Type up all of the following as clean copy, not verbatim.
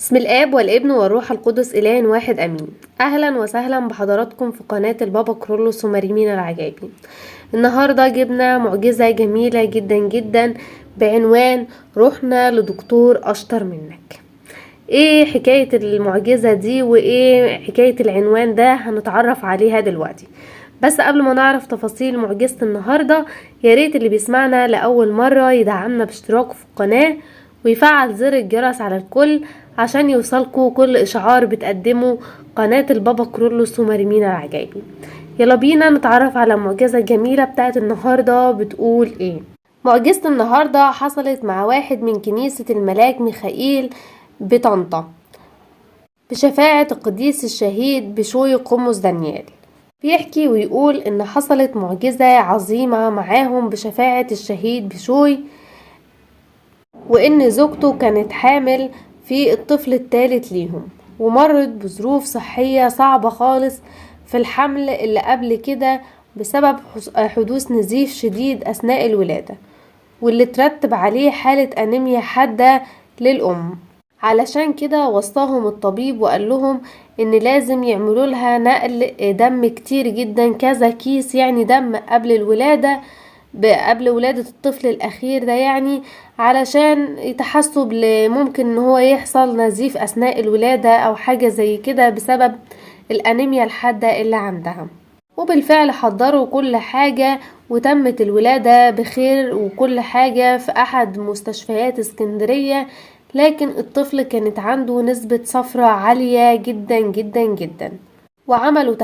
بسم الآب والابن والروح القدس إله واحد أمين. أهلا وسهلا بحضراتكم في قناة البابا كرولوس ومريمين العجايبي. النهاردة جبنا معجزة جميلة جدا جدا بعنوان رحنا لدكتور أشطر منك. ايه حكاية المعجزة دي وايه حكاية العنوان ده؟ هنتعرف عليها دلوقتي. بس قبل ما نعرف تفاصيل معجزة النهاردة، ياريت اللي بيسمعنا لأول مرة يدعمنا باشتراكه في القناة ويفعل زر الجرس على الكل عشان يوصلكوا كل إشعار بتقدمه قناة البابا كرولوس ومريمين العجايبي. يلا بينا نتعرف على المعجزة الجميلة بتاعت النهاردة بتقول ايه. معجزة النهاردة حصلت مع واحد من كنيسة الملاك ميخائيل بطنطا بشفاعة القديس الشهيد بشوي قمص دانيال. بيحكي ويقول ان حصلت معجزة عظيمة معاهم بشفاعة الشهيد بشوي، وان زوجته كانت حامل في الطفل الثالث ليهم، ومرت بظروف صحية صعبة خالص في الحمل اللي قبل كده بسبب حدوث نزيف شديد أثناء الولادة، واللي ترتب عليه حالة أنيميا حادة للأم. علشان كده وصاهم الطبيب وقال لهم ان لازم يعملوا لها نقل دم كتير جدا، كذا كيس يعني دم قبل الولادة، قبل ولادة الطفل الأخير ده، يعني علشان يتحسب لممكن ان هو يحصل نزيف أثناء الولادة أو حاجة زي كده بسبب الأنيميا الحادة اللي عندها. وبالفعل حضروا كل حاجة وتمت الولادة بخير وكل حاجة في أحد مستشفيات اسكندرية، لكن الطفل كانت عنده نسبة صفرة عالية جدا جدا جدا، وعملوا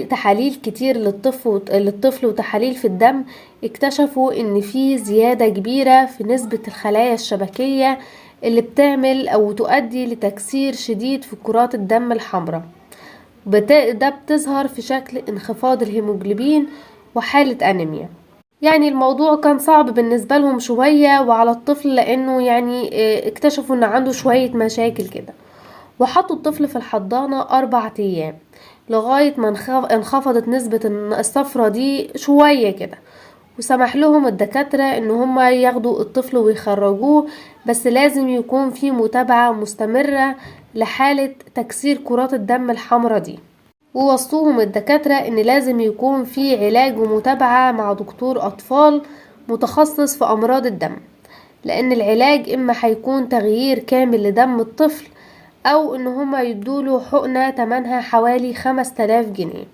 تحاليل كتير للطفل وتحاليل في الدم، اكتشفوا ان في زيادة كبيرة في نسبة الخلايا الشبكية اللي بتعمل او تؤدي لتكسير شديد في كرات الدم الحمراء. ده بتظهر في شكل انخفاض الهيموجلوبين وحالة أنيميا. يعني الموضوع كان صعب بالنسبة لهم شوية وعلى الطفل، لأنه اكتشفوا ان عنده شوية مشاكل كده. وحطوا الطفل في الحضانة 4 أيام لغاية ما انخفضت نسبة الصفرة دي شوية كده، وسمح لهم الدكاترة ان هم ياخدوا الطفل ويخرجوه، بس لازم يكون في متابعة مستمرة لحالة تكسير كرات الدم الحمراء دي. ووصوهم الدكاترة ان لازم يكون في علاج ومتابعة مع دكتور اطفال متخصص في امراض الدم، لان العلاج اما هيكون تغيير كامل لدم الطفل او ان هما يدوله حقنة تمنها حوالي 5000 جنيه،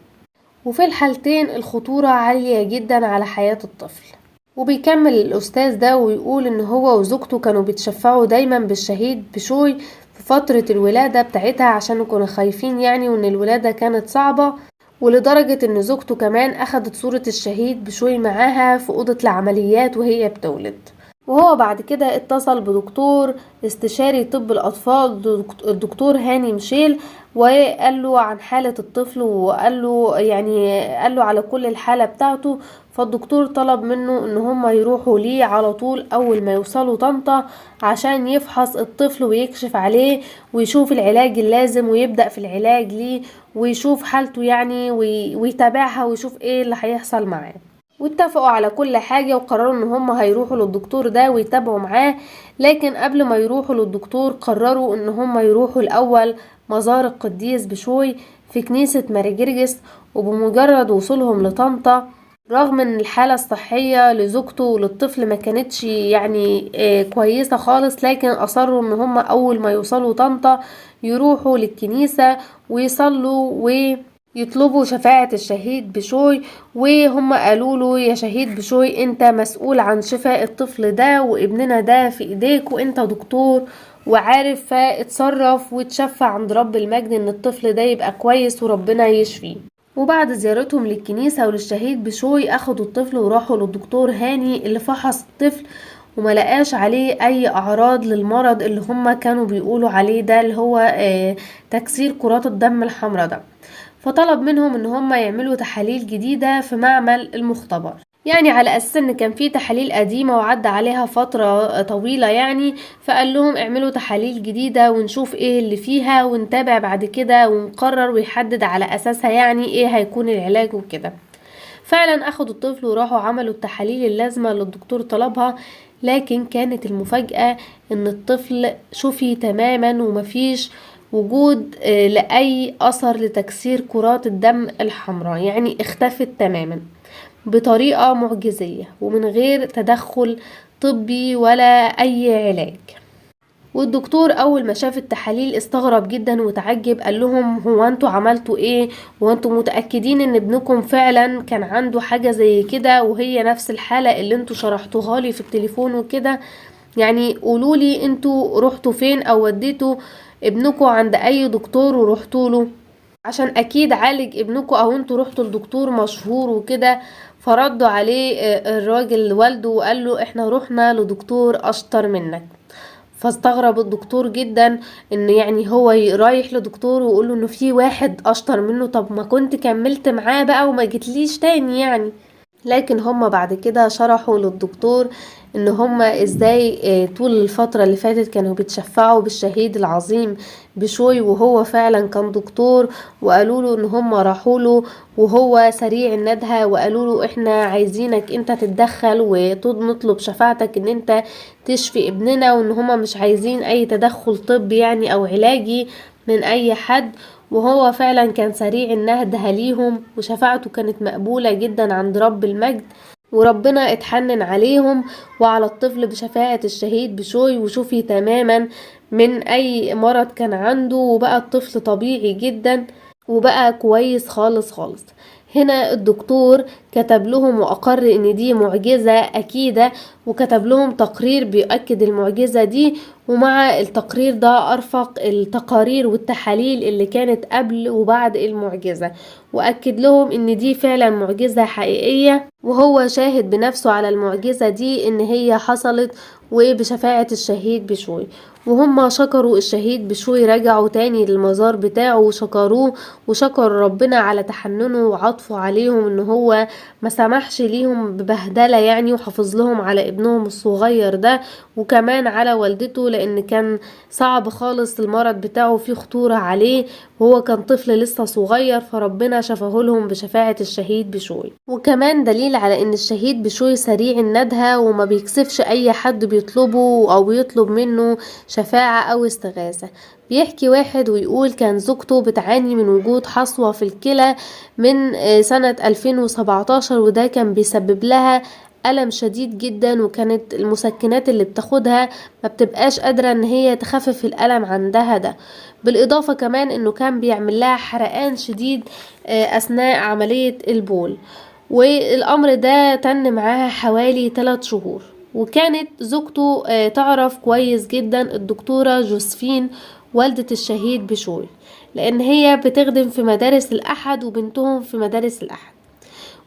وفي الحالتين الخطورة عالية جدا على حياة الطفل. وبيكمل الأستاذ ده ويقول إن هو وزوجته كانوا بيتشفعوا دايما بالشهيد بشوي في فترة الولادة بتاعتها عشان كانوا خايفين يعني، وإن الولادة كانت صعبة، ولدرجة إن زوجته كمان أخدت صورة الشهيد بشوي معاها في أوضة العمليات وهي بتولد. وهو بعد كده اتصل بدكتور استشاري طب الأطفال الدكتور هاني مشيل، وقال له عن حالة الطفل، وقال له يعني قال له على كل الحالة بتاعته. فالدكتور طلب منه ان هم يروحوا ليه على طول اول ما يوصلوا طنطا عشان يفحص الطفل ويكشف عليه ويشوف العلاج اللازم ويبدأ في العلاج ليه ويشوف حالته يعني ويتابعها ويشوف ايه اللي هيحصل معاه. واتفقوا على كل حاجة وقرروا ان هم هيروحوا للدكتور ده ويتابعوا معاه. لكن قبل ما يروحوا للدكتور قرروا ان هم يروحوا الاول مزار القديس بشوي في كنيسة ماري جرجس. وبمجرد وصولهم لطنطا، رغم ان الحالة الصحية لزوجته وللطفل ما كانتش كويسة خالص، لكن اصروا ان هم اول ما يوصلوا طنطا يروحوا للكنيسة ويصلوا ويطلبوا شفاعة الشهيد بشوي. وهم قالوا له يا شهيد بشوي انت مسؤول عن شفاء الطفل ده وابننا ده في ايديك، وانت دكتور وعارف، فاتصرف وتشفع عند رب المجد ان الطفل ده يبقى كويس وربنا يشفيه. وبعد زيارتهم للكنيسة وللشهيد بشوي اخدوا الطفل وراحوا للدكتور هاني اللي فحص الطفل وما لقاش عليه اي اعراض للمرض اللي هم كانوا بيقولوا عليه ده اللي هو تكسير كرات الدم الحمراء ده. فطلب منهم ان هم يعملوا تحاليل جديدة في معمل المختبر، يعني على اساس ان كان في تحاليل قديمة وعدى عليها فترة طويلة يعني، فقال لهم اعملوا تحاليل جديدة ونشوف ايه اللي فيها ونتابع بعد كده ونقرر ويحدد على اساسها يعني ايه هيكون العلاج وكده. فعلا اخدوا الطفل وراحوا عملوا التحاليل اللازمة اللي الدكتور طلبها، لكن كانت المفاجأة ان الطفل شفي تماما ومفيش وجود لأي أثر لتكسير كرات الدم الحمراء، يعني اختفت تماما بطريقة معجزية ومن غير تدخل طبي ولا أي علاج. والدكتور أول ما شاف التحاليل استغرب جدا وتعجب، قال لهم هو انتوا عملتوا ايه؟ وانتوا متأكدين ان ابنكم فعلا كان عنده حاجة زي كده وهي نفس الحالة اللي انتوا شرحتوها لي في التليفون وكده؟ يعني قولوا لي انتوا رحتوا فين او وديتوا ابنكم عند اي دكتور ورحتوا له، عشان اكيد عالج ابنكم او انتوا رحتوا لدكتور مشهور وكده. فردوا عليه الراجل والده وقال له احنا رحنا لدكتور اشطر منك. فاستغرب الدكتور جدا ان يعني هو رايح لدكتور ويقول له انه في واحد اشطر منه، طب ما كنت كملت معاه بقى وما جيتليش تاني يعني. لكن هم بعد كده شرحوا للدكتور ان هم ازاي طول الفترة اللي فاتت كانوا بيتشفعوا بالشهيد العظيم بشوي، وهو فعلا كان دكتور، وقالوا له ان هم راحوا له وهو سريع الندهة، وقالوا له احنا عايزينك انت تتدخل ونطلب شفاعتك ان انت تشفي ابننا، وان هم مش عايزين اي تدخل طبي يعني او علاجي من اي حد. وهو فعلا كان سريع النهدة ليهم، وشفاعته كانت مقبولة جدا عند رب المجد، وربنا اتحنن عليهم وعلى الطفل بشفاعة الشهيد بشوي، وشفي تماما من اي مرض كان عنده، وبقى الطفل طبيعي جدا وبقى كويس خالص خالص. هنا الدكتور كتب لهم وأقر إن دي معجزة أكيدة، وكتب لهم تقرير بيؤكد المعجزة دي، ومع التقرير ده أرفق التقارير والتحاليل اللي كانت قبل وبعد المعجزة، وأكد لهم إن دي فعلا معجزة حقيقية، وهو شاهد بنفسه على المعجزة دي إن هي حصلت وبشفاعة الشهيد بشوي. وهم شكروا الشهيد بشوي، رجعوا تاني للمزار بتاعه وشكروه، وشكروا ربنا على تحننه وعطفه عليهم ان هو ما سمحش ليهم ببهدلة يعني، وحافظ لهم على ابنهم الصغير ده وكمان على والدته، لان كان صعب خالص المرض بتاعه فيه خطورة عليه وهو كان طفل لسه صغير، فربنا شفاه لهم بشفاعة الشهيد بشوي. وكمان دليل على ان الشهيد بشوي سريع الندهة وما بيكسفش اي حد بيطلبه او بيطلب منه شفاعة او استغاثة. بيحكي واحد ويقول كان زوجته بتعاني من وجود حصوة في الكلى من سنة 2017، وده كان بيسبب لها ألم شديد جدا، وكانت المسكنات اللي بتاخدها ما بتبقاش قادرة ان هي تخفف الألم عندها ده. بالإضافة كمان انه كان بيعمل لها حرقان شديد أثناء عملية البول، والأمر ده تن معاها حوالي 3 شهور. وكانت زوجته تعرف كويس جدا الدكتورة جوزفين والدة الشهيد بشوي، لأن هي بتخدم في مدارس الأحد وبنتهم في مدارس الأحد،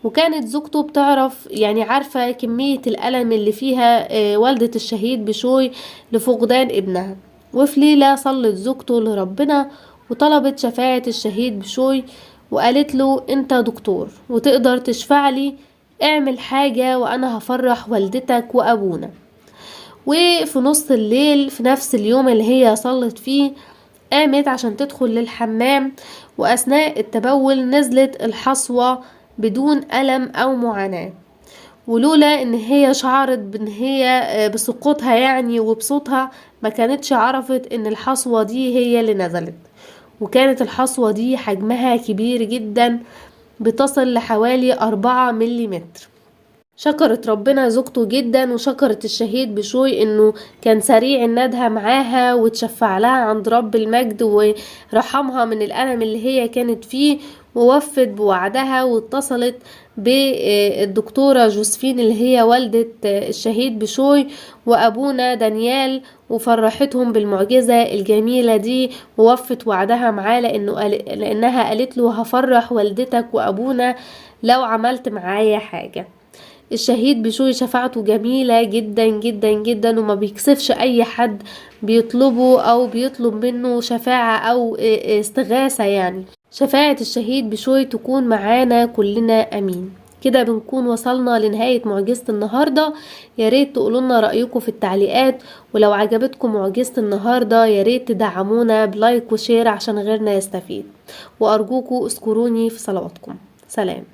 وكانت زوجته بتعرف يعني عارفة كمية الألم اللي فيها والدة الشهيد بشوي لفقدان ابنها. وفي ليلة صلت زوجته لربنا وطلبت شفاعة الشهيد بشوي وقالت له انت دكتور وتقدر تشفع لي، اعمل حاجة وانا هفرح والدتك وابونا. وفي نص الليل في نفس اليوم اللي هي صلت فيه قامت عشان تدخل للحمام، واثناء التبول نزلت الحصوة بدون ألم أو معاناة، ولولا إن هي شعرت بإن هي بسقوطها يعني وبصوتها ما كانتش عرفت إن الحصوة دي هي اللي نزلت. وكانت الحصوة دي حجمها كبير جدا بتصل لحوالي 4 مليمتر. شكرت ربنا زوجته جدا، وشكرت الشهيد بشوي انه كان سريع الندهة معاها وتشفع لها عند رب المجد ورحمها من الألم اللي هي كانت فيه، ووفت بوعدها واتصلت بالدكتورة جوزفين اللي هي والدة الشهيد بشوي وأبونا دانيال، وفرحتهم بالمعجزة الجميلة دي، ووفت وعدها معاه لأنها قالت له هفرح والدتك وأبونا لو عملت معايا حاجة. الشهيد بشوي شفاعته جميلة جدا جدا جدا، وما بيكسفش أي حد بيطلبه أو بيطلب منه شفاعة أو استغاثة يعني. شفاعة الشهيد بشوي تكون معانا كلنا، أمين. كده بنكون وصلنا لنهاية معجزة النهاردة. يا ريت تقولولنا رأيكم في التعليقات، ولو عجبتكم معجزة النهاردة يا ريت تدعمونا ب like و share عشان غيرنا يستفيد، وأرجوكم اذكروني في صلواتكم. سلام.